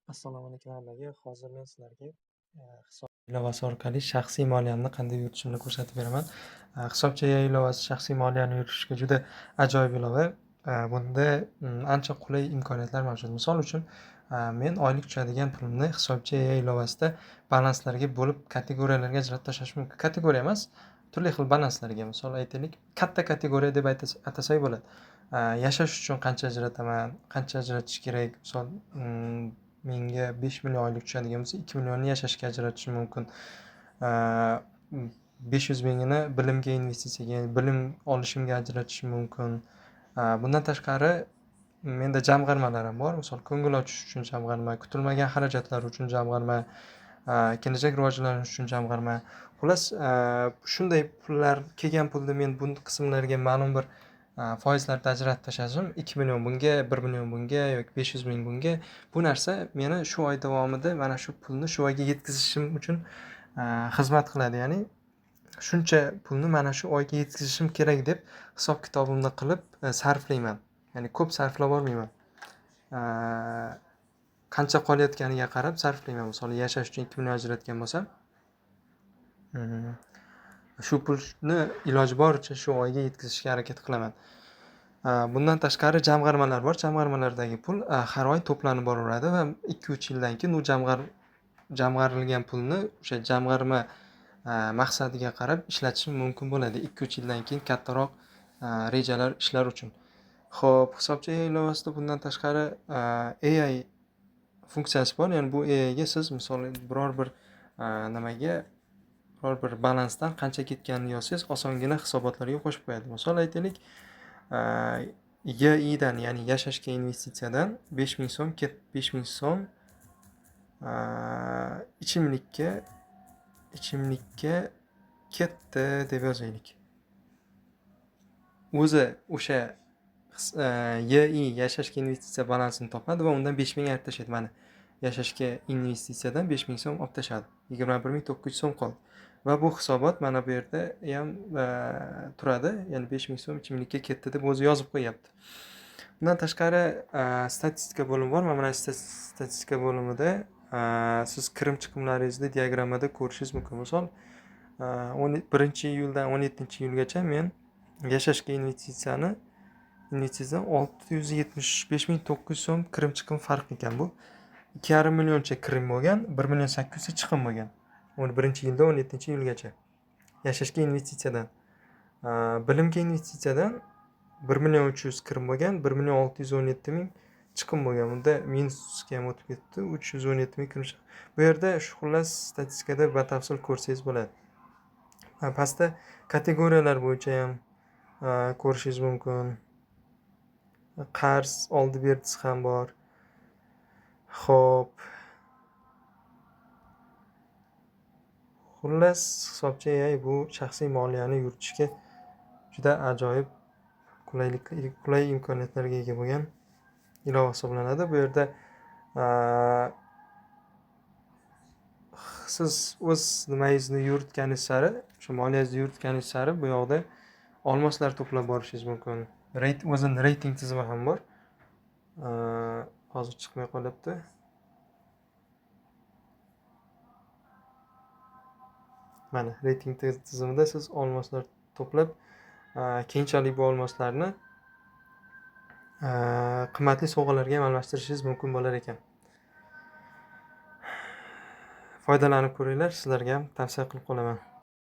Assalomu alaykum hammaga. Hozir men sizlarga hisob ilovasi orqali shaxsiy moliyamni qanday yuritishimni ko'rsatib beraman. Hisobchi AI ilovasi shaxsiy moliyani yuritishga juda ajoyib ilova. Bunda ancha qulay imkoniyatlar mavjud. Misol uchun, men oylik tushadigan pulimni Hisobchi AI ilovasida balanslarga bo'lib, kategoriyalarga ajratib tashlashim mumkin. Kategoriya emas, turli xil balanslarga. Misol aytaylik, katta kategoriya deb atasak bo'ladi. Yashash uchun qancha ajrataman, qancha ajratish kerak? Misol, menga 5 million oylik tushadigan bo'lsa, 2 millionni yashashga ajratishim mumkin. 500 mingini bilimga investitsiyaga, ya'ni bilim olishimga ajratishim mumkin. Bundan tashqari menda jamg'armalar ham bor. Misol, ko'ngil ochish uchun jamg'arma, kutilmagan xarajatlar uchun jamg'arma, kelajak rivojlanish uchun jamg'arma. Xullas, shunday pullar kelgan pulni men bu qismlarga ma'lum bir foizlarda ajratib tashlashim, 2 million bunga, 1 million bunga yoki 500 ming bunga. Bu narsa meni shu oy davomida mana shu pulni shu oyga yetkazishim uchun xizmat qiladi. Ya'ni shuncha pulni mana shu oyga yetkazishim kerak deb hisob-kitobimni qilib sarflayman. Ya'ni ko'p sarflab bormayman. Qancha qolayotganiga qarab sarflayman. Misol, yashash uchun 2 million ajratgan bo'lsam, shu pulni iloji boricha shu oyga yetkazishga harakat qilaman. Bundan tashqari jamg'armalar bor. Jamg'armalardagi pul har oy to'planib boraveradi va 2-3 yildan keyin u jamg'arilgan pulni o'sha jamg'arma maqsadiga qarab ishlatishim mumkin bo'ladi. 2-3 yildan keyin kattaroq rejalar, ishlar uchun. Xo'p, Hisobchi AI ilovasida bundan tashqari AI funksiyasi bor. Ya'ni bu AIga siz misol biror bir nimaga, biror bir balansdan qancha ketganini yozsangiz, osongina hisobotlarga qo'shib qo'yadi. Misol aytaylik, YIdan, ya'ni yashashga investitsiyadan 5000 so'm 5000 so'm ichimlikka ketdi deb yozaylik. O'zi o'sha YI yashashga investitsiya balansini topadi va undan 5000 ayirib tashlaydi. Mana yashashga investitsiyadan 5000 so'm olib tashladi. 21900 so'm qoldi. Va bu hisobot mana bu yerda ham turadi. Ya'ni 5000 so'm ichimlikka ketdi deb o'zi yozib qo'yapti. Bundan tashqari statistika bo'limi bor. Mana statistika bo'limida siz kirim chiqimlaringizni diagrammada ko'rishingiz mumkin. Misol, 1-iyuldan 17-iyulgacha men yashashga investitsiyadan 675 900 so'm kirim chiqim farq ekan bu. 2,5 millioncha kirim bo'lgan, 1 million 800 ta chiqim bo'lgan. 11-iyuldan 17-iyulgacha. Yashashga investitsiyadan. Bilimga investitsiyadan 1 million 300 kirim bo'lgan, 1 million 617 ming chiqim bo'lgan. Bunda minusga ham o'tib ketdi. 317 ming kirim chiqim. Bu yerda shu xullas statistikada batafsil ko'rsangiz bo'ladi. Pastda kategoriyalar bo'yicha ham ko'rishingiz mumkin. Qarz oldi berdisi ham bor. Xo'p. Xullas, Hisobchi AI bu shaxsiy moliyani yuritishga juda ajoyib qulay imkoniyatlarga ega bo'lgan ilova hisoblanadi. Bu yerda siz o'z nimangizni yuritganingiz sari, o'sha moliyangizni yuritganingiz sari bu yoqda olmoslar to'plab borishingiz mumkin. O'zini reyting tizimi ham bor. Hozir chiqmay qolyapti. Mana reyting tizimida siz olmoslar to'plab, keyinchalik bu olmoslarni qimmatli sovg'alarga ham almashtirishingiz mumkin bo'lar ekan. Foydalanib ko'ringlar, sizlarga ham tavsiya qilib qolaman.